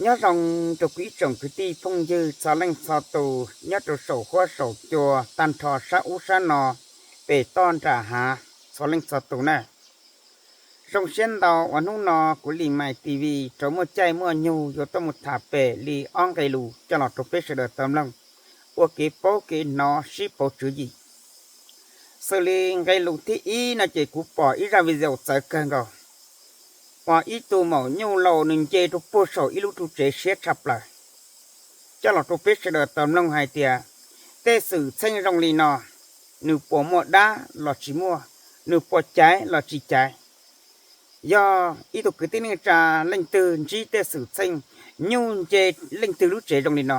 Nyob zoo rau kuv ib tsoom kwv tij phooj ywg txhua leej txhua tus nyob rau saum huab saum cua tag nrho sab ub sab no, pem toj nram hav, txhua leej txhua tus na. Zoo siab ntau uas hnub no kuv Lis Mais T V rov muaj caij muaj nyoog yuav tuaj mus tham pem li ob nqe lus coj los rau peb sawv daws tau mloog, ua kev paub kev hnov sib pauv tswv yim. Xws li nqe lus thib ib no ces kuv pom ib zaj video txawv kawg nkaus, uas ib tug maum nyuj laus nws nce rau puag saum ib lub tsuj tsev siab tshaj plaws, coj los rau peb sawv daws tau mloog hais tias tej xwm txheej zoo li no, nws puas muaj dab los tsis muaj, nws puas caiv los tsis caiv. Yog ib tug kwv tij neej tsa leej twg ntsib tej xwm txheej nyuj nce leej twg lub tsev zoo li no,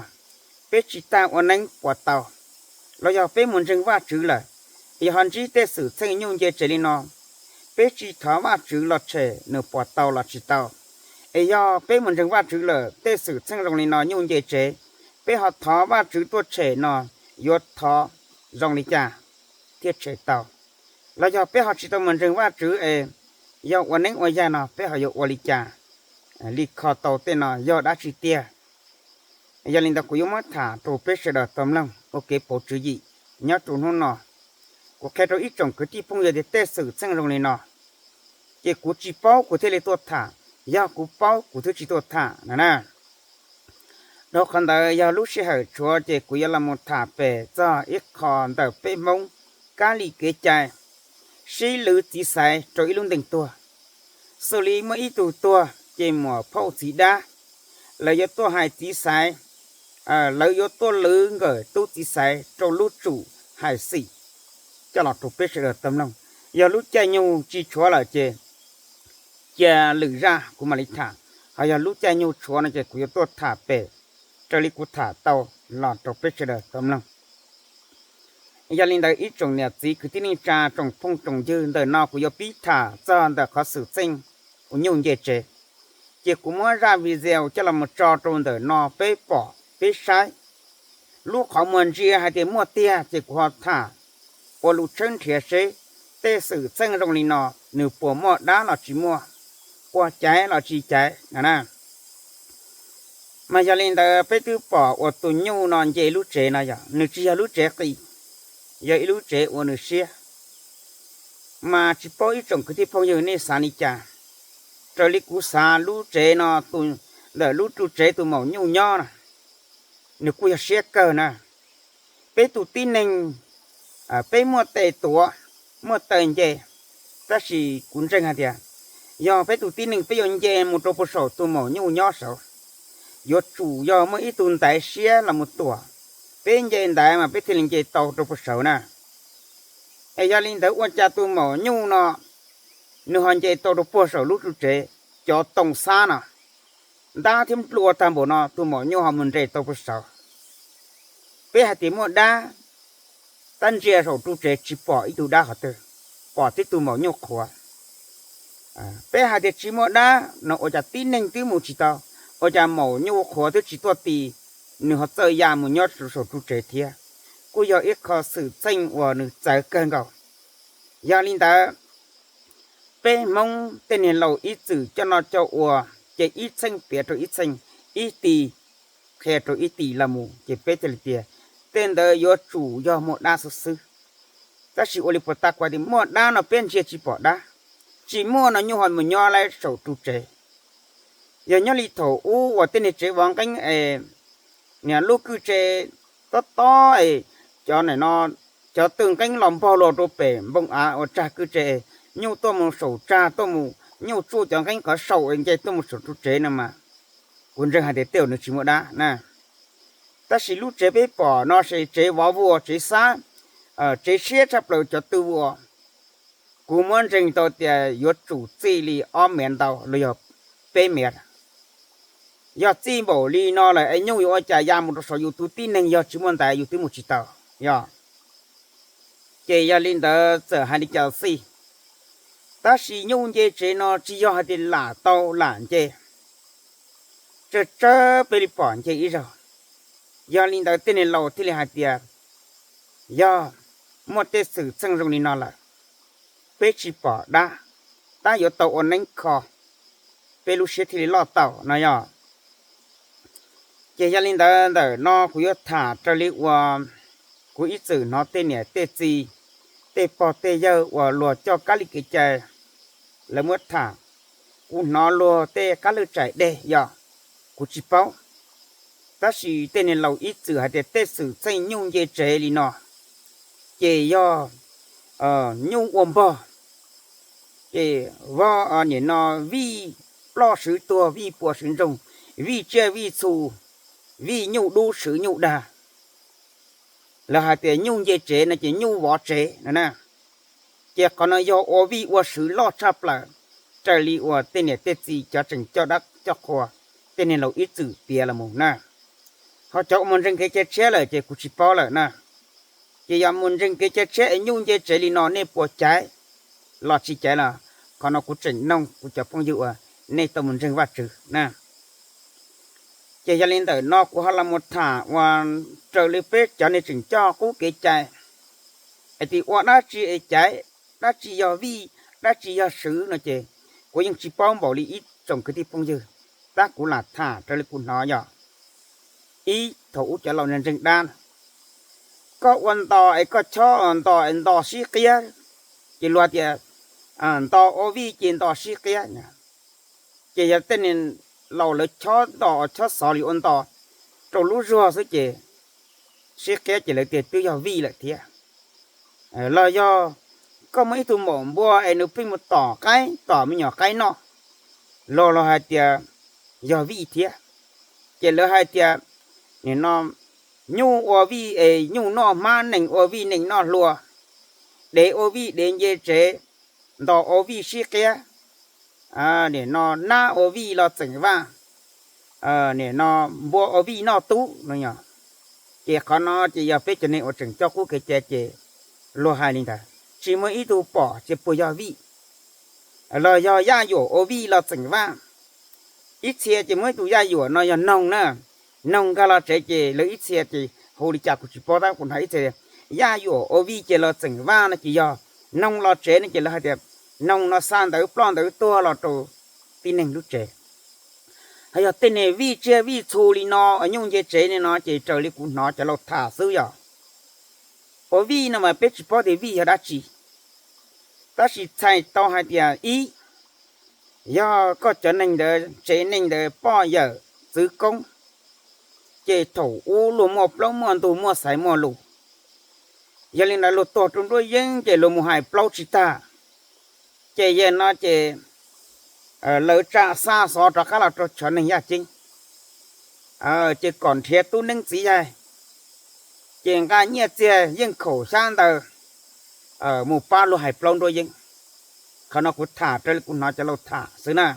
peb tsis tas ua neeb puas tau. Los yog peb mus ntseeg Vajtswv lawm, yog ho ntsib tej xwm txheej nyuj nce tsev li no, peb tsis thov Vajtswv los tshem nws puas tau los tsis tau. Es yog peb mus ntseeg Vajtswv lawm, tej xwm txheej zoo li no nyuj nce tsev, peb ho thov Vajtswv tuaj tshem no, yuav thov zoo li cas thiaj tshem tau? Los yog peb ho tsis tau mus ntseeg Vajtswv es yog ua neeb ua yaig no peb ho yuav ua li cas li kho tau tej no yog dab tsi tiag? Yog li ntawd kuv yuav muab tham rau peb sawv daws tau mloog ua kev pauv tswv yim nyob rau hnub no. Kuv qhia rau ib tsoom kwv tij phooj ywg tias tej xwm txheej zoo li no, ces kuv tsis paub kuv thiaj li tuaj tham, yog kuv paub kuv thiaj tsis tuaj tham no na. Dhau qhov ntawd yog lub sij hawm tshuav ces kuv yuav los mus tham pem txog ib qho ntawm peb Hmoob kab li kev cai sib lwv txiv xaiv rau ib lub ntees tuag. Xws li muaj ib tug tuag ces muam phauj txiv dab, lawv yuav tuaj hais txiv xaiv, lawv yuav tuaj lwv nkawm tub txiv xaiv rau lub tsum hais xim coj los rau peb sawv daws tau mloog. Yog lub caij nyoog tsis tshuav lawm ces cia lwm zaj kuv mam li tham, ho yog lub caij nyoog tshuav no ces kuv yuav tuaj tham pem raws li kuv tham tau los rau peb sawv daws tau mloog. Yog li ntawd ib tsoom niam txiv kwv tij neej tsa tsoom phooj tsoom ywg, ntawm no kuv yuav pib tham txog ntawm qhov xwm txheej uas nyuj nce tsev, ces kuv muab zaj video coj los mus tso rau ntawm no peb pom peb saib. Lub qhov muag ntsia hais tias muaj tiag ces kuv ho tham ua lus tshawb nrhiav seb tej xwm txheej zoo li no nws puas muaj dab los tsis muaj, puas caiv los tsis caiv no na. Mas yog li ntawd peb twb pom uas tus nyuj no nce lub tsev no yog nws tsis yog lub tsev qis, yog ib lub tsev ua nws siab. Mas tsis paub ib tsoom kwv tij phooj ywg nej xav li cas, raws li kuv xav lub tsev no, ntawm lub ru tsev tus maum nyuj nyob na, nws kuj yog siab kawg na. Peb tus tib neeg, peb muaj tes tuav, muaj taw nce, tab sis kuv ntseeg hais tias yog peb tus tib neeg peb yuav nce mus rau puag saum tus maum nyuj nyob saud, yuav tsum yog muaj ib tug ntaiv siab los mus tuam, peb nce ntaiv mas peb thiaj li nce tau rau puag saud na. Es yog li ntawd ua cas tus maum nyuj no nws ho nce tau rau puag saum lub ru tsev, cov tooj xab no, ntab thiab nplua tag npaum no tus maum nyuj ho mus nres tau puag saud? Peb hais tias muaj dab, tab ntsia saum ru tsev tsis pom ib tug dab qhov twg, pom tib tug maum nyuj qhuav. Peb hais tias tsis muaj dab no ua cas tib neeg twb mus tsis tau, ua cas maum nyuj qhuav twb tsis tuaj ti, nws ho txawj ya mus nyob saum ru tsev thiab? Kuj yog ib qho xwm txheej uas nws txawv kawg nkaus. Yog li ntawd, peb Hmoob tej niag laus ib txwm coj noj coj ua, ces ib txheej piav rau ib txheej, ib ti qhia rau ib ti los mus ces peb thiaj li tias tej ntawd yuav tsum yog muaj dab xwb xwb. Tab sis ua li puas tas kuv tias muaj dab no peb ntsia tsis pom dab, tsis muaj no nyuj ho mus nyob lawm saum ru tsev. Yog nyob li thaum ub uas tej niag tsev vov nqeeb es niag lub kwj tse tob tob es cov no, cov tw nqeeb los npog luag rau pem npoo av uas tsag kwj tse, nyuj tuaj mus saum tsag, tuaj mus nyuj tsuj cov nqeeb qhov saum nce tuaj mus saum ru tsev no mas, kuv ntseeg hais tias tej zaum nws tsis muaj dab na. Tab sis lub tsev peb pom no ces tsev vov vuas, tsev xab, tsev siab tshaj plaws cov tw vuas, kuv muab ntseeg tau tias yuav tsum txij li ob mev ntau los yog peb mev. Yog txij npaum li no lawm es nyuj yuav ua cas ya mus rau saud, yus tus tib neeg yog tsis muaj ntaiv yus twb mus tsis tau, yog. Ces yog li ntawd txawm hais li cas xij, tab sis nyuj nce tsev no tsis yog hais tias lam tau lam nce, tsawg tsawg peb li pom nce ib zaug. Yog li ntawd tej niag laus thiaj li hais tias yog muaj tej xwm txheej zoo li no lawm, peb tsis pom dab, tab yuav tau ua neeb kho, peb lub siab thiaj li loj tau no yog. Ces yog li ntawd ntawm no kuv yuav tham raws li uas kuv ib txwm hnov tej niam tej txiv, tej pog tej yawg uas luag coj kab li kev cai, lawv muab tham. Kuv hnov luag tej qab lwj tsaim deg yog kuv tsis paub, tab sis tej neeg laus ib txwm hais tias tej xwm txheej nyuj nce tsev li no ces yog nyuj ua npog, ces voj nim no vij ploj swv tuag, vij pua swv ntsoog, vij tsiaj vij txhu, vij nyuj dub swv nyuj dag. Lawv hais tias nyuj nce tsev no ces nyuj vov tsev no na. Ces qhov no yog ua vij ua swv loj tshaj plaws raws li uas tej niam tej txiv cov tseem coj dab coj qhua, tej neeg laus ib txwm piav los mus na. Ho cov uas mus ntseeg kev cai tshiab lawm ces kuv tsis paub lawm na. Ces yog mus ntseeg kev cai tshiab es nyuj nce tsev li no nej puas caiv los tsis caiv los, qhov no kuv tseem noog kuv cov phooj ywg uas nej tau mus ntseeg Vajtswv na. Ces yog li ntawm no kuv ho los mus tham uas raws li peb cov neeg tseem coj qub kev cai, es ua dab tsi es caiv, dab tsi yog vij, dab tsi yog swv no ces kuv yeej tsis paub npaum li ib tsoom kwv tij phooj ywg, tab kuv lam tham raws li kuv hnov yog ib thaum ub cov laus ntseeg dab, koj ua ntos es koj chob ntos es ntos sib qiab, ces luag tias ntos ua vij ces ntos sib qiab. Ces yog tej neeg laus lawv chob ntos chob xov li ua ntos rau lub zuag xwb ces sib qiab ces lawv tias twb yog vij lawm thiab. Los yog koj muaj ib tug maum npua es nws pheej mus tom qaib tom me nyuam qaib noj, los los hais tias yog vij thiab. Ces lawv hais tias nim no nyuj ua vij es nyuj noj hmab, neeg ua vij neeg noj hlua, dev ua vij dev nce tsev, ntos ua vij sib qiab, nim no nab ua vij los txeem vaj, nim no npua ua vij noj tub no. Ces qhov no ces yog peb cov neeg uas tseem coj qub kev cai ces luag hais li ntawd, tsis muaj ib tug pom ces puas yog vij. Los yog yaj yuam ua vij los txeem vaj. Ib txhia ces muaj ib tug yaj yuam no yog noog na, noog nkag los tsev ces lawv ib txhia ces hu li cas kuv tsis paub tab kuv hnov ib txhia yaj yuam ua vij ces los txeem vaj no ces yog noog los tsev no ces lawv hais tias noog no xa ntawv ploj ntawv tuag los rau tib neeg lub tsev. Ho yog tej neeg vij tsiaj vij txhu li no, nyuj nce tsev li no ces raws li kuv hnov cov laus tham xwb yog ua vij no mas peb tsis paub tias vij yog dab tsi. Tab sis txhais tau hais tias ib, yog koj cov neeg ntawd tsev neeg ntawd poj yawm txwv koob, ces thaum ub luag muaj plaub muaj ntug muaj xaiv muaj lus, yog li ntawd luag tuag rau nruab yeeb ces luag mus hais plaub tsis tag. Ces yog no ces lawv tsa xa xov rov qab los rau cov neeg yaj ceeb, ces kom nrhiav tub neeb txiv yaig, ces nqa nyiaj txiag yeej khaum xyab ntawv mus pab luag hais plaub nruab yeeb. Qhov no kuv tham raws li kuv hnov cov laus tham xwb na.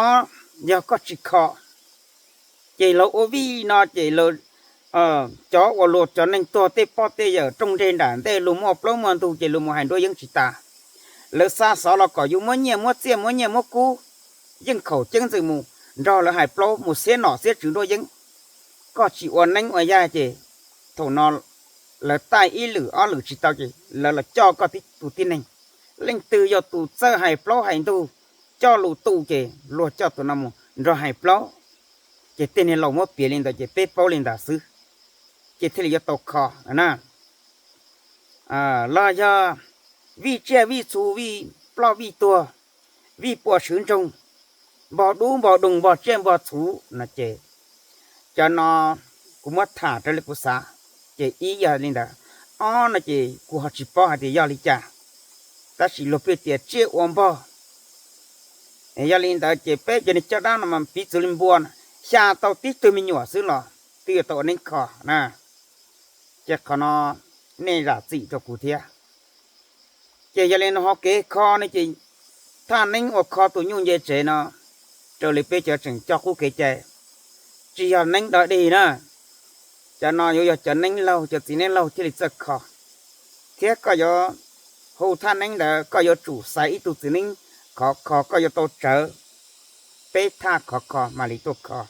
Ob, yog koj tsis kho, ces lawv ua vij no ces cov uas luag cov neeg tuag tej poj tej yawm rooj nreg nram ntej luag muaj plaub muaj ntug ces luag mus hais nruab yeeb tsis tas. Lawv xa xov los kom yus muab nyiaj muab txiaj muab nyiaj muab kub, yeej khaum ceeb ntxwm mus nrog lawv hais plaub mus xiab nom xiab tswv nruab yeeb. Koj tsis ua neeb ua yaig ces thaum no lawv taij ib lwm ob lwm tsis tau ces lawv los coj koj tus tib neeg. Leej twg yog tus txawj hais plaub hais ntug coj lus tu ces luag coj tus no mus nrog hais plaub. Ces tej neeg laus muab piav li ntawd ces peb paub li ntawd xwb, ces thiaj li yuav tau kho na. Los yog vij tsiaj vij txhu, vij ploj vij tuag, vij pua swv ntsoog, npog dub npog doog npog tsiaj npog txhu no ces cov no kuv muab tham raws li kuv xav, ces ib yog li ntawd. Ob no ces kuv ho tsis paub hais tias yog li cas, tab sis luag pheej tias tsiaj ua npog. Yog li ntawd ces peb cov neeg coj dab no mas piv txwv li npua, xya tau tib tug me nyuam xwb los twb yuav tau ua neeb kho na. Ces qhov no nej zam txim rau kuv thiab. Ces yog li no ho kev kho no ces thaj neeb uas kho tus nyuj nce tsev no, raws li peb cov tseem coj qub kev cai, tsis yog neeb dog dig na. Cov no yuav yog cov neeb laug, cov txiv neeb laug thiaj li txawj kho. Thiab koj yuav hu thaj neeb ntawd koj yuav tsum xaiv ib tug txiv neeb khov kho, koj yuav tau tsawv peb thaj khov kho mam li tuaj kho.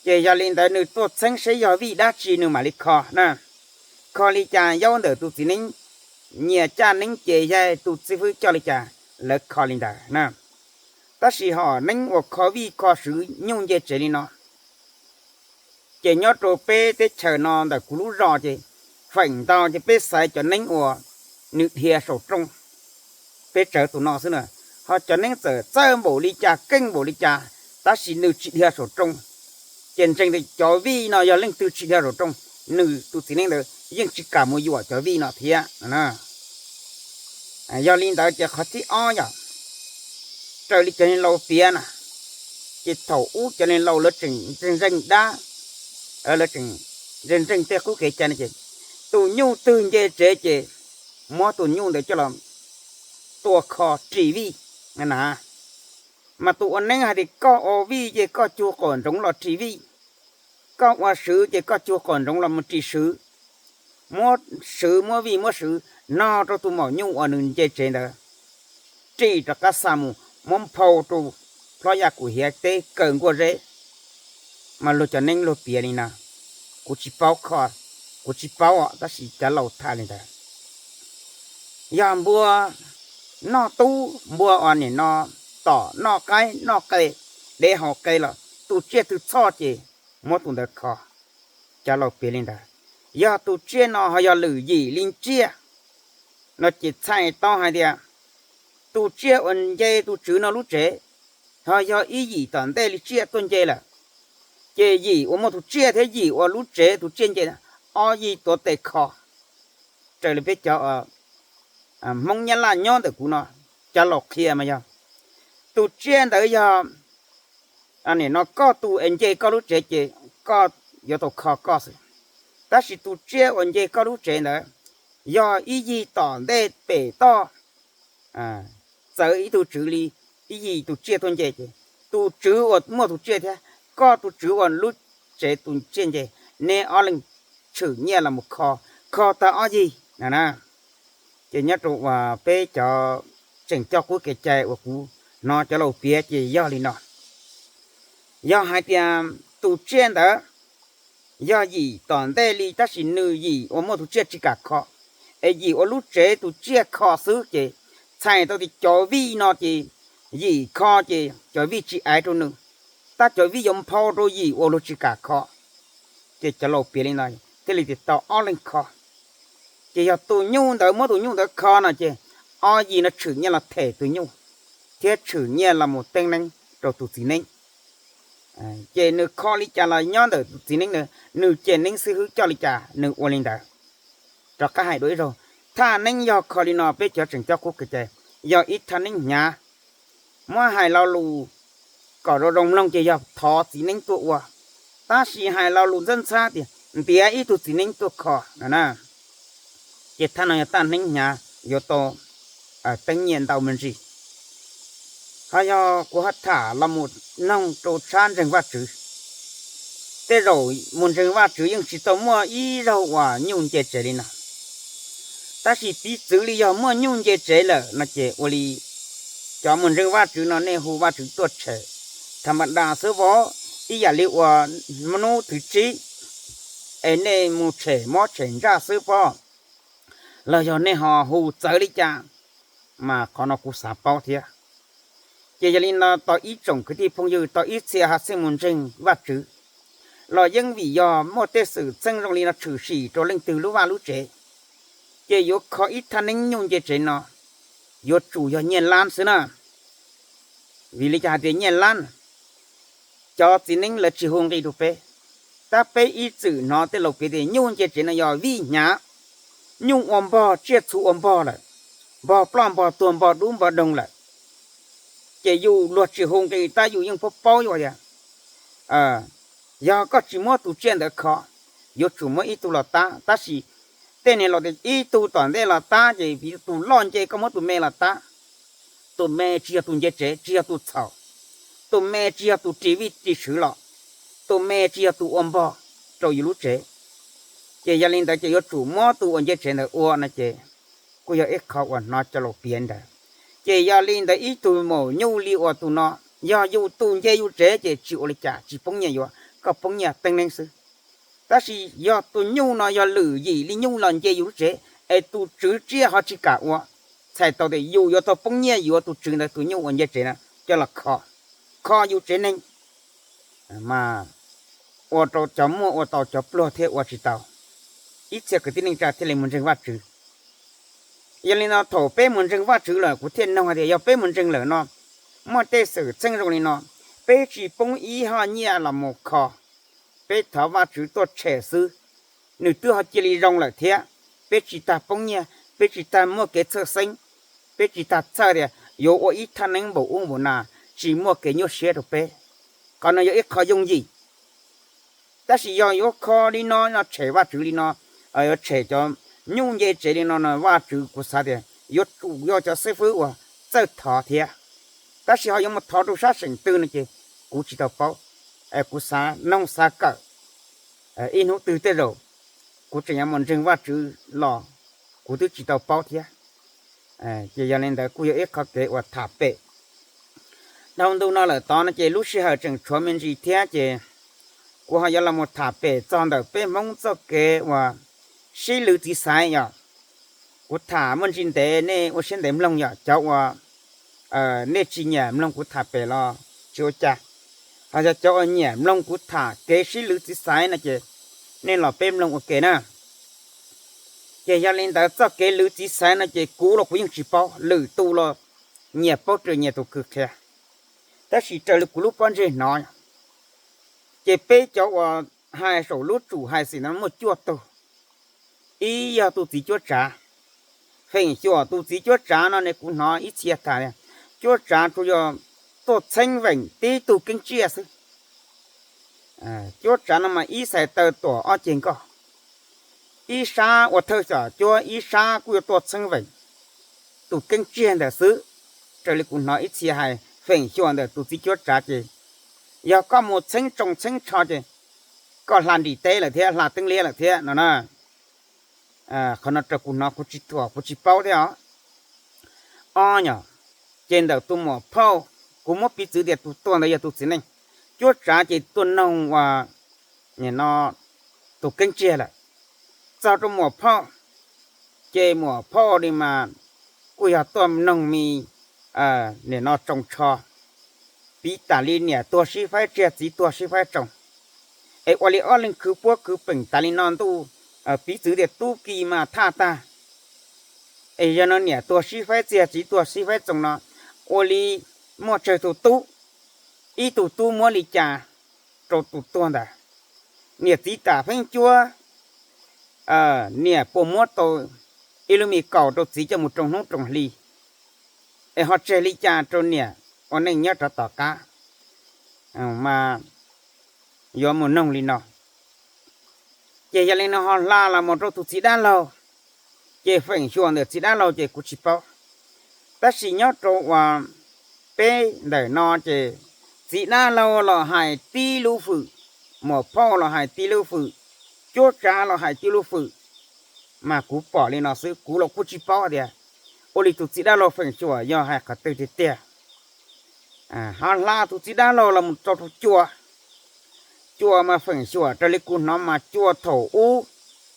Ces yog li ntawd nws tuaj txheeb seb yog vij dab tsi nws mam li kho na. Kho li cas yaub ntawm tus txiv neeb, nyias caj neeb ces yaig tus xib fwb coj li cas, lawv kho li ntawd na. Tab sis ho neeb uas kho vij kho swv nyuj nce tsev li no, ces nyob rau peb teb chaws no ntawm kuv lub zos ces feem ntau ces peb xaiv cov neeb uas nws dhia saum rooj, peb tsawv tus no xwb na. Ho cov neeb txawm txawj npaum li cas keej npaum li cas, tab sis nws tsis dhia saum rooj, ces ntseeg tias cov vij no yog leej twg tsis dhia saum rooj, nws tus txiv neeb ntawd yeej tsis kam mus yuam cov vij no thiab. Yog li ntawd ces qhov thib ob yog raws li cov neeg laus piav na, ces thaum ub cov neeg laus lawv tseem ntseeg dab, lawv tseem ntseeg tej qub kev cai no ces tus nyuj twg nce tsev ces muab tus nyuj ntawd coj los tua kho ris vij na. Mas tus ua neeb hais tias koj ua vij ces koj cug qaum nroov los ris vij, koj ua swv ces koj cug qaum nroov los mus ris swv, muab swv muab vij muab swv no rau tus maum nyuj uas nws nce tsev ntawd, ris rov qab xa mus muab nphau rau plhob yaj kum hiav teb kaw nkuaj zeb. Mas luag cov neeb luag piav li no, kuv tsis paub kho, kuv tsis paub os, tab sis cov laus tham li ntawd. Yog npua noj tub, npua uas nim no tom noj qaib noj qe, dev haus qe los tus tsiaj twg txhoj ces muab tus ntawd kho. Cov laus piav li ntawd. Yog tus tsiaj no ho yog lwm yim li tsiaj no ces txhais tau hais tias tus tsiaj uas nce tus tswv no lub tsev, ho yog ib yim tom ntej li tsiaj tuaj nce lawm, ces yim uas muaj tus tsiaj thiab yim uas lub tsev tus tsiaj nce, ob yig tuav tes kho. Raws li peb cov Hmoob Nyab Laj nyob ntawm kuv no, cov laus qhia mas yog tus tsiaj ntawd yog nim no koj tus es nce koj lub tsev ces koj yuav tau kho koj xwb. Tab sis tus tsiaj uas nce koj lub tsev ntawd yog ib yig tom ntej pem toj txawv ib tug tswv li ib yig tus tsiaj tuaj nce ces tus tswv uas muaj tus tsiaj thiab koj tus tswv uas lub tsev tus tsiaj nce, neb ob leeg tshwm nyiaj los mus kho, kho tag ob yig na. Ces nyob rau uas peb cov tseem coj qub kev cai uas kuv hnov cov laus piav ces yog li no. Yog hais tias tus tsiaj ntawd yog yim tom ntej li tab sis nws yim uas muaj tus tsiaj tsis kam kho, es yim uas lub tsev tus tsiaj kho xwb ces txhais tau tias cov vij no ces yim kho ces cov vij tsis aiv rau nws, tab cov vij yuav nphau rau yim uas luag tsis kam kho. Ces cov laus piav li no thiaj li tias tau ob leeg kho. Ces yog tus nyuj ntawd muab tus nyuj ntawd kho no ces ob yig no tshwm nyiaj los them tus nyuj thiab tshwm nyiaj los mus teeb neeb rau tus txiv neeb. Ces nws kho li cas los nyob ntawm tus txiv neeb, nws cem neeb xib hwb coj li cas nws ua li ntawd. Rov qab hais dua ib zaug, thaj neeb yog kho li no peb cov tseem coj qub kev cai, yog ib thaj neeb hnyav. Muab hais lo lus kom zoo zoo mloog ces yog thov txiv neeb tuaj ua, tab sis hais lo lus ntxhab ntxhab tias ntiav ib tug txiv neeb tuaj kho no na. Ces thaj no yog thaj neeb hnyav yuav tau teeb nyiaj ntau me ntsis. Ho yog kuv ho tham los mus noog rau tshab ntseeg Vajtswv, tej zaum mus ntseeg Vajtswv yeej tsis tau muaj ib zaug uas nyuj nce tsev li no. Tab sis piv txwv li yog muaj nyuj nce tsev lawm no ces ua li cov mus ntseeg Vajtswv no nej hu Vajtswv tuaj tshem tham ma das xwb pob, ib yam li uas hnub thib tsib es nej mus tshem mob tshem ntsaj xwb pob, los yog nej ho hu txawv li cas, mas qhov no kuv xav paub thiab. Ces yog li no tau ib tsoom kwv tij phooj ywg tau ib txhia ho xij mus ntseeg Vajtswv los yeej vim yog muaj tej xwm txheej zoo li no tshwm sim rau leej twg lub vaj lub tsev, ces yuav kho ib thaj neeb nyuj nce tsev no yuav tsum yog nyiaj lab xwb na. Vim li cas hais tias nyiaj lab? Cov txiv neeb lawv tsis hu nqi rau peb, tab peb ib txwm hnov tej laus piav tias nyuj nce tsev no yog vij hnyav, nyuj ua npog tsiaj txhu ua npog lawm, npog ploj npog tuag npog dub npog doog lawm. Ces yus luag tsis hu nqi tab yus yeej paub paub yus tias yog koj tsis muab tus tsiaj ntawd kho, yuav tsum muab ib tug los tab. Tab sis tej niag laus tias ib tug tom ntej los tab ces vim tus loj nce koj muab tus me los tab. Tus me tsis yog tus nce tsev, tsis yog tus txhaum, tus me tsis yog tus ris vij ris swv los, tus me tsis yog tus ua npog rau yus lub tsev. Ces yog li ntawd ces yuav tsum muab tus uas nce tsev ntawd ua no ces kuj yog ib qho uas hnov cov laus piav ntawd. Ces yog li ntawd ib tug maum nyuj li uas tus no, yog yus tus nce yus tsev ces tsis ua li cas, tsis poob nyiaj yuav, koj poob nyiaj teeb neeb xwb. Tab sis yog tus nyuj no yog lwm yim li nyuj los nce yus lub tsev, es tus tswv tsiaj ho tsis kam ua, txhais tau tias yus yuav tau poob nyiaj yuav tus tswv ntawd tus nyuj uas nce tsev na. coj los kho, kho yus tsev neeg, mas ua rau cov muaj ua tau, cov pluag thiaj ua tsis tau. Ib txhia kwv tij neej tsa thiaj li mus ntseeg Vajtswv. Yog li no thaum peb mus ntseeg Vajtswv lawm, kuv thiaj noog hais tias yog peb mus ntseeg lawm no, muaj tej xwm txheej zoo li no, peb tsis poob ib hoj nyiaj los mus kho, peb thov Vajtswv tuaj tshem xwb, nws twb ho cia li zoo lawm thiab. Peb tsis tas poob nyiaj, peb tsis tas muaj kev txhawj xeeb, peb tsis tas txhawj tias yuav ua ib thaj neeb npaum ub npaum na, tsis muaj kev nyuaj siab rau peb. Qhov no yog ib qho yooj yim. Tab sis yog yuav kho li no, tshem Vajtswv li no, yuav tshem cov nyuj nce tsev li no, Vajtswv kuv xav tias yuav tsum yog cov xib fwb uas txawj thov thiab. Tab sis ho yuav mus thov rau sab seem twg no ces kuv tsis tau paub. Kuv xav noog xav kawm, ib hnub twg tej zaum kuv tseem yuav mus ntseeg Vajtswv los kuv twb tsis tau paub thiab. Ces yog li ntawd kuj yog ib qho kev uas tham pem. Dhau ntu no lawm tod no ces lub sij hawm tseem tshuav me ntsis thiab ces kuv ho yuav los mus tham pem txog ntawm peb Hmoob txoj kev uas sib lwv txiv xaiv yom. Kuv tham muaj ntsis ntev, nej ua siab ntev mloog yom. Cov uas nej tsis nyiam mloog kuv tham pem los tsis ua cas, ho yog cov uas nyiam mloog kuv tham kev sib lwv txiv xaiv no ces nej los peb mloog ua ke na. Ces yog li ntawd txoj kev lwv txiv xaiv no ces kuv los kuv yeej tsis paub, lwm tus los nyias paub raws nyias tus kws qhia. Tab sis raws li kuv lub pob ntseg hnov, ces peb cov uas hais saum lub tsum hais xim no muaj cuaj tug. Ib yog tus txiv cuab tsav, feem xyuam tus txiv cuab tsav no ne kuv hnov ib txhia tham tias cuab tsav tsuas yog tuaj txheeb veem tib tug keeb tsiaj xwb. Cuab tsav no mas ib xais taw tuam ob ceg nkoj, ib sab ua thawj xyom cuab ib sab kuj yuav tuaj txheeb veem tus keeb tsiaj ntawd xwb. Raws li kuv hnov ib txhia hais feem xyuam ntawm tus txiv cuab tsav ces yog koj mus txheeb tsoo txheeb tsho ces koj hla nrim teb lawm thiab hla teeb liab lawm thiab no na. Qhov no rau kuv hnov kuv tsis thuam kuv tsis paub thiab os. Ob nyom, ces ntawm tus muam phauj, kuv muab piv txwv tias tus tuag ntawd yog tus txiv neej, cuab tsav ces tuaj noog uas nim no tus keeb tsiaj lawm. Txog rau muam phauj, ces muam phauj li mas kuj yog tuaj noog me nim no tsoo tsho, piv tas li niam tuag sib faib tsiag txiv tuag sib faib tsoo, es ua li ob leeg khwv puab khwv peem tas li no ntuj, piv txwv tias tub ki mas thaj tag, es yog no niam tuag sib faib txiag txiv tuag sib faib tsoo no, ua li muaj tsawg tus tub, ib tug tub muab li cas rau tus tuag ntawd, niam txiv tam feeb cuab, niam puas muab tau ib lub me kaus rau txiv coj mus roos hnub roos hli, es ho tseg li cas rau niam ua neej nyob rov tom qab, mas yuav mus noog li no. Ces yog li no ho hla los mus rau tus txiv dab laug, ces feem xyuam ntawm txiv dab laug ces kuv tsis paub. Tab sis nyob rau uas peb ntawm no ces txiv dab laug los hais tib lub fwm, muam phauj los hais tib lub fwm, cuab tsav los hais tib lub fwm, mas kuv pom li no xwb kuv los kuj tsis paub tias ua li tus txiv dab laug feem xyuam yog hais qhov twg tiag tiag. Ho hla tus txiv dab laug los mus rau tus cua. Cua mas feem xyuam raws li kuv hnov mas cua thaum ub,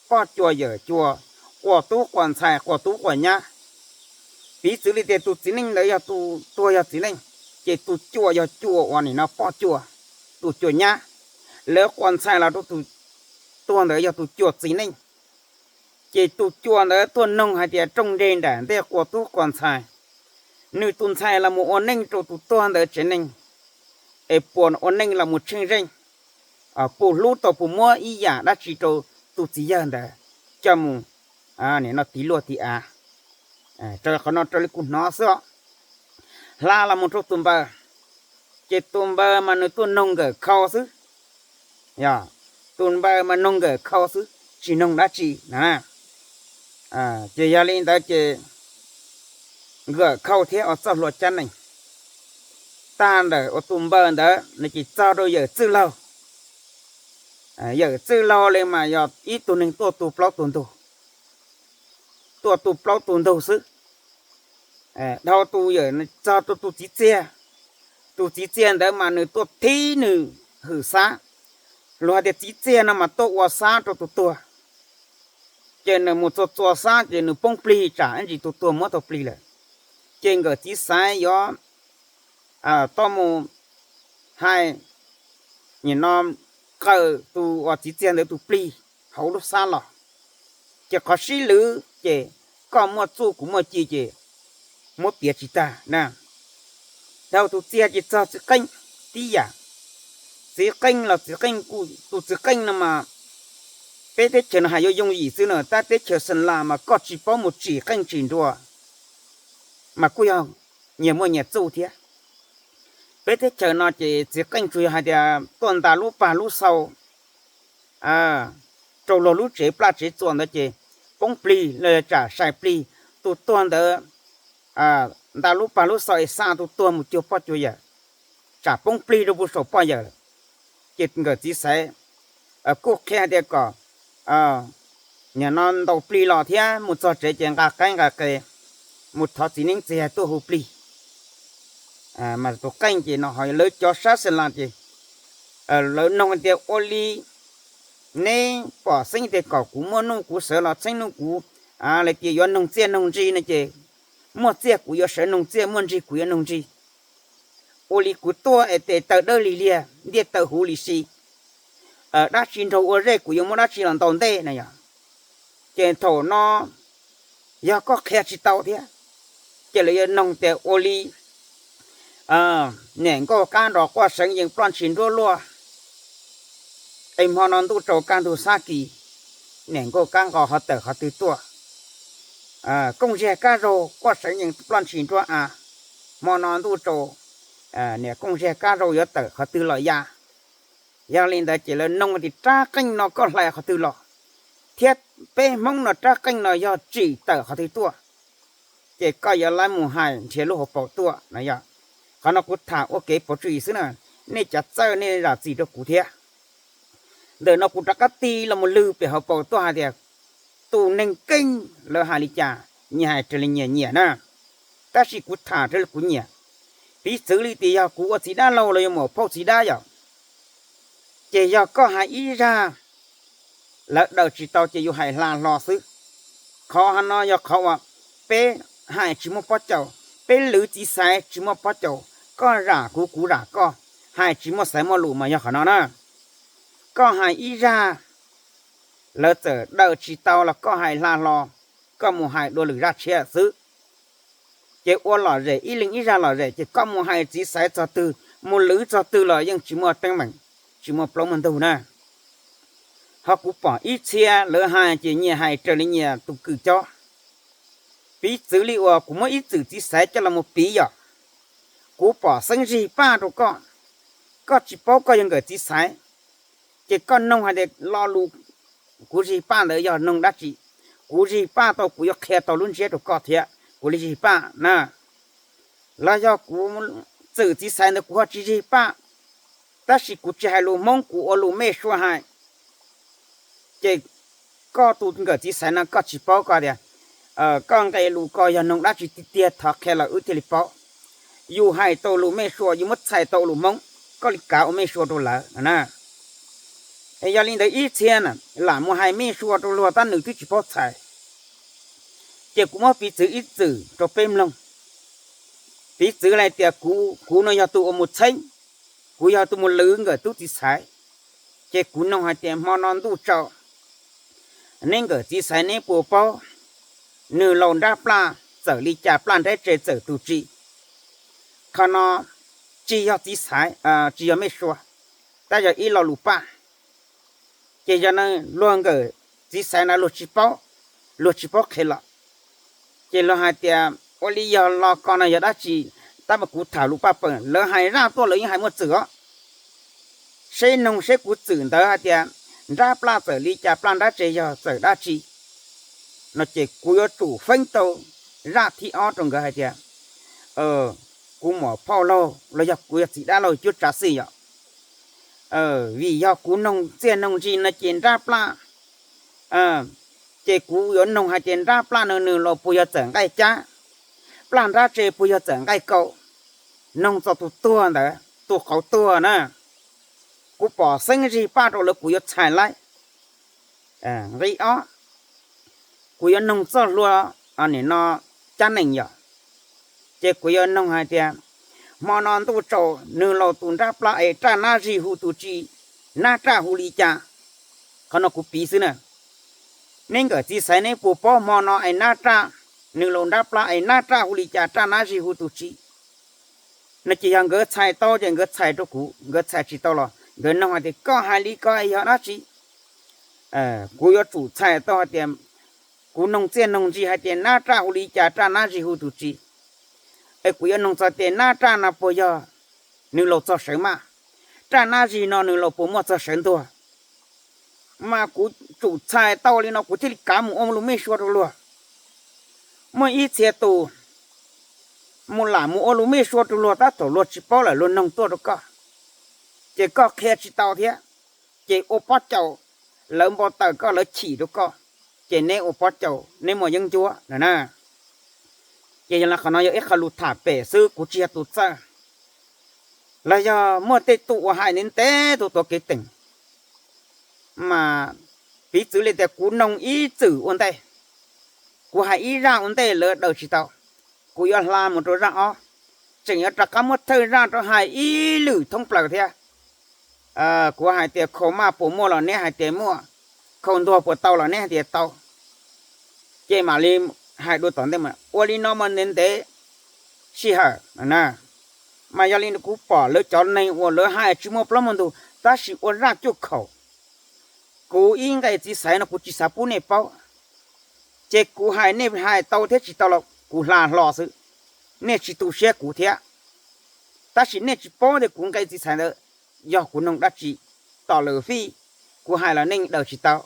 poj cua yawm cua, quas tub quas ntxhais quas tub quas nyab. Piv txwv li tias tus txiv neej ntawd yog tus tuag yog txiv neej, ces tus cua yog cua uas nim no poj cua, tus cua nyab. Lawv quas ntxhais los rau tus tuag ntawd yog tus cua txiv neej. Ces tus cua ntawd tuaj noog hais tias rooj nreg nram ntej quas tub quas ntxhais, nws tus ntxhais los mus ua neej rau tus tuag ntawd tsev neeg, es puas ua neej los mus tsheej zeej, puas hlub tau puas muab ib yam dab tsi rau tus txiv yawg ntawd coj mus nim no tiv luaj tiv av. Raws qhov no raws li kuv hnov xwb os. Hla los mus rau tus npawg, ces tus npawg mas nws tuaj noog nkawm khau xwb. Yog, tus npawg mas noog nkawm khau xwb tsis noog dab tsi na. Ces yog li ntawd ces nkawm khau thiab ua txoj hlua cab nees. Tag ntawm ua tus npawg ntawd no ces txog rau yawm txwj laug. Yawm txwj laug li mas yog ib tug neeg tuaj tu plaub tu ntug, tuaj tu plaub tu ntug xwb. Dhau tus yawm txog rau tus txiv txiag, tus txiv txiag ntawd mas nws tuaj thib nws hwm xab. Luag hais tias txiv txiag no mas tuaj ua xab rau tus tuag, ces nws mus txua txua xab ces nws poob plig tsam ib ntsis tus tuag muab tau plig lawm. Ces nkawm txiv xaiv yuav tuaj mus hais, nim no qawm tus uas txiv txiag ntawd tus plig hauv lub xab los, ces qhov sib lwv ces koj muaj txuj kuv muaj ci ces muab piav tsis tag na. Dhau tus txiag ces txog txiv qeej tib yam. Txiv qeej los txiv qeej, tus txiv qeej no mas peb teb chaws no hais yuav yooj yim xwb na, tab teb chaws Xeem Las mas koj tsis paub mus tsim qeej tsim nruas mas kuj yog nyias muaj nyias txuj thiab. Peb teb chaws no ces txiv qeej tsuas yog hais tias tuaj nta lub pag lub xau rau luag lub tsev plaj tsev txuas ntawd ces poob plig los tsam sai plig, tus tuag ntawd nta lub pag lub xau es xa tus tuag mus cuag poj cuag yawm, tsam poob plig rau puag saum poj yawm lawm. Ces nkawm txiv xaiv kuj qhia tias kom nim no ntaus plig los thiab mus txog tsev ces nqa qaib nqa qe mus thov txiv neeb txiv yaig tuaj hu plig. Mas tus qeej ces no ho lawv cov sab Xeem Las ces lawv noog tias ua li neb pom xeeb tias kom kuv muaj nuj kuv xeeb los txheeb nuj kuv, lawv tias yuav noog txiaj noog ntsig no ces muaj txiaj kuv yuav sawv noog txiaj, muaj ntsig kuv yuav noog ntsig. Ua li kuv tuaj es tes taw dawb lig liag, ntiaj taw huv li si, dab tsi nraug ua zej kuv yuav muab dab tsi los ntaus ntej na yom. Ces thaum no yog koj qhia tsis tau thiab, ces lawv yuav noog tias ua li niam nkauj qab nrov quaj seev yees ploj ntshis nruab luaj, es hmo no ntuj tsaus kaj ntug xab kis, niam nkauj qab nqos ho tawm qhov twg tuaj? Kooj ziag kab zaug quaj seev yees ploj ntshis nruab av, hmo no ntuj tsaus, niam kooj ziag kab zaug yuav tawm qhov twg los ya? Yog li ntawd ces lawv noog tias rab qeej no koj hlais qhov twg los, thiab peb Hmoob no rab qeej no yog tsim tawm qhov twg tuaj, ces koj yuav lab mus hais nrhiav lub hauv paus tuaj no yom. Qhov no kuv tham ua kev pauv tswv yim xwb na, nej cov txawj nej zam txim rau kuv thiab. Ntawm no kuv rov qab tig los mus lwg pem hauv paus tuaj hais tias tus neeg keej lawv hais li cas, nyias hais raws li nyias nyiam na. Tab sis kuv tham raws li kuv nyiam. Piv txwv li tias yog kuv ua txiv dab laug los yog muam phauj txiv dab yom, ces yog koj hais ib zaj, lawv daws tsis tau ces yus hais hla hlo xwb. Qhov no yog qhov uas peb hais tsis muaj pob caus, peb lwv txiv xaiv tsis muaj pob caus, koj zam kuv kuv zam koj, hais tsis muaj xaiv muaj lus mas yog qhov no na. Koj hais ib zaj, lawv txawm daws tsis tau los koj hais hla hlo, koj mus hais dua lwm zaj tshiab xwb. Ces ua lom zem ib leeg ib zaj lom zem, ces koj mus hais txiv xaiv txog twg, mus lwv txog twg los yeej tsis muaj teeb meem, tsis muaj plaub muaj ntug na. Ho kuv pom ib txhia lawv hais ces nyias hais raws li nyias tus kws cob. Piv txwv li uas kuv muab ib txwm txiv xaiv coj los mus piv yom. Kuv pom xeeb zig paj rau koj, koj tsis paub koj yog nkawm txiv xaiv, ces koj noog hais tias lo lus kuv zig paj ntawd yog noog dab tsi, kuv zig paj tau kuv yuav qhia tau lub ntsiab rau koj thiab kuv li zig paj na. Los yog kuv txwm txiv xaiv ntawd kuv ho tsis zig paj, tab sis kuv tsis hais lus Hmoob, kuv ua lus mej sua hais, ces koj tus nkawm txiv xaiv no koj tsis paub koj tias koj nqe lus ko yog noog dab tsi tiag tiag, thov qhia los wb thiaj li paub. Yus hais tau lus mej sua, yus muab txhais tau lus Hmoob, koj li kav ua mej sua rau lawv na. Yog li ntawd ib txhia na lam mus hais mej sua rau luag tab nws twb tsis paub txhais, ces kuv muab piv txwv ib txwm rau peb mloog. Piv txwv hais tias kuv, kuv no yog tus uas mus txheeb, kuv yog tus mus lwv nkawm tub txiv xaiv, ces kuv noog hais tias hmo no ntuj tsaus, neb nkawm txiv xaiv neb puas paub nws laus nrab plaj txawm li cas, plaj nrab tse txawm tus tsi? Qhov no tsis yog txiv xaiv, tsis yog mej sua, tab yog ib lo lus paj. Ces yog luag nkawm txiv xaiv na luag tsis paub, luag tsis paub qhia los, ces luag hais tias ua li yog lo ko no yog dab tsi? Tab mas kuv tham lus paj peem, lawv hais zaj tuaj lawv yeej hais muaj txwm os. Seb noog seb kuv txwm ntawd hais tias nrab plaj txawm li cas, plaj nrab tse yog txawm dab tsi no, ces kuv yuav tsum feeb tau zaj thib ob rau nkawd hais tias kuv muam phauj laug los yog kuv yog txiv dab laug cuab tsav xij yom. Vim yog kuv noog txiaj noog ntsig no ces nrab plaj, ces kuv yuav noog hais tias nrab plaj no nws los puas yog txawm nqaij cab, plaj nrab tse puas yog txawm nqaij kaus, noog txog tus tuag ntawd tus qauv tuag na. Kuv pom xeeb zig paj rau lawv kuv yuav txhais laib. Nqi ob, kuv yuav noog txoj hlua, nim no cab nees yom, ces kuv yuav noog hais tias hmo no ntuj tsaus, nws laus tus nrab plab es raj nab zis hu tus tsi, nab raj hu li cas? Qhov no kuv piv xwb na. Neb nkawm txiv xaiv neb puas paub hmo no es nab raj, nws laus nrab plab es nab raj hu li cas, raj nab zis hu tus tsi? No ces yog nkawd txhais tau ces nkawd txhais rau kuv, nkawd txhais tsis tau los nkawd nug hais tias koj hais li ko yog dab tsi? Kuv yuav tsum txhais tau hais tias kuv noog txiaj noog ntsig hais tias nab raj hu li cas, raj nab zis hu tus tsi. Es kuv yuav noog txog tias nab raj no puas yog nws laus txog sawv maj, raj nab zis no nws laus puas muaj txog sawv ntuag. Mas kuv tsum txhais tau li no kuv thiaj li kav mus ua lus mej sua rau luag. Muaj ib txhia tus mus lam mus ua lus mej sua rau luag, tab tom luag tsis paub lawm luag noog tuaj rau koj, ces koj qhia tsis tau thiab, ces ua pob caus, lawv npau taws koj, lawv chim rau koj, ces neb ua pob caus neb muaj yeeb ncuab na. Ces yog li qhov no yog ib qho lus tham pem xwb, kuv tsis yog tus txawj. Los yog muaj tej tus uas hais ntev ntev tus tuav kev teem, mas piv txwv li tias kuv noog ib txwm ua ntej, kuv hais ib zaj ua ntej lawv daws tsis tau, kuv yuav hla mus rau zaj ob, tseem yuav rov qab muab thawj zaj rau hais ib lwm thoob plaws thiab. Kuv hais tias khau maj puas muaj los neb hais tias muaj, khau ntuag puas tau los neb hais tias tau, ces mam li hais dua tom ntej. Ua li no mas ntev ntev sij hawm na. Mas yog li kuv pom lawv cov neeg uas lawv hais tsis muaj plaub muaj ntug tab sis ua zaj cuaj khaum. Kuv ib nqe txiv xaiv no kuv tsis xav pub nej paub, ces kuv hais nej hais tau thiab tsis tau los kuv hla hlo xwb, nej tsis tu siab kuv thiab. Tab sis nej tsis paub tias kuv nqe txiv xaiv ntawd yog kuv noog dab tsi, tom lwm fij kuv hais los nej daws tsis tau.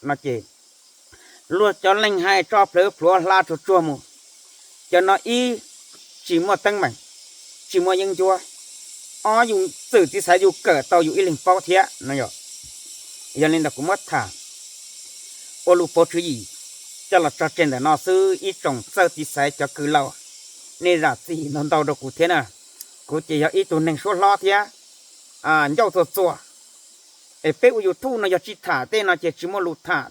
No ces luag cov neeg hais tso plhawv plhuav hla tsuag tsuag mus. Cov no ib, tsis muaj teeb meem, tsis muaj yeeb ncuab. Ob, yus txwm txiv xaiv yus kawm tau yus ib leeg paub thiab no. Yog li ntawd kuv muab tham ua lus pauv tswv yim coj los tso tseg ntawm no xwb ib tsoom txawj txiv xaiv cov kws laus, nej zam txim ntau ntau rau kuv thiab na. Kuv ces yog ib tug neeg suab hlob thiab ncauj txuag txuag, es peb ua YouTube no yog tsis tham tej no ces tsis muaj lus tham,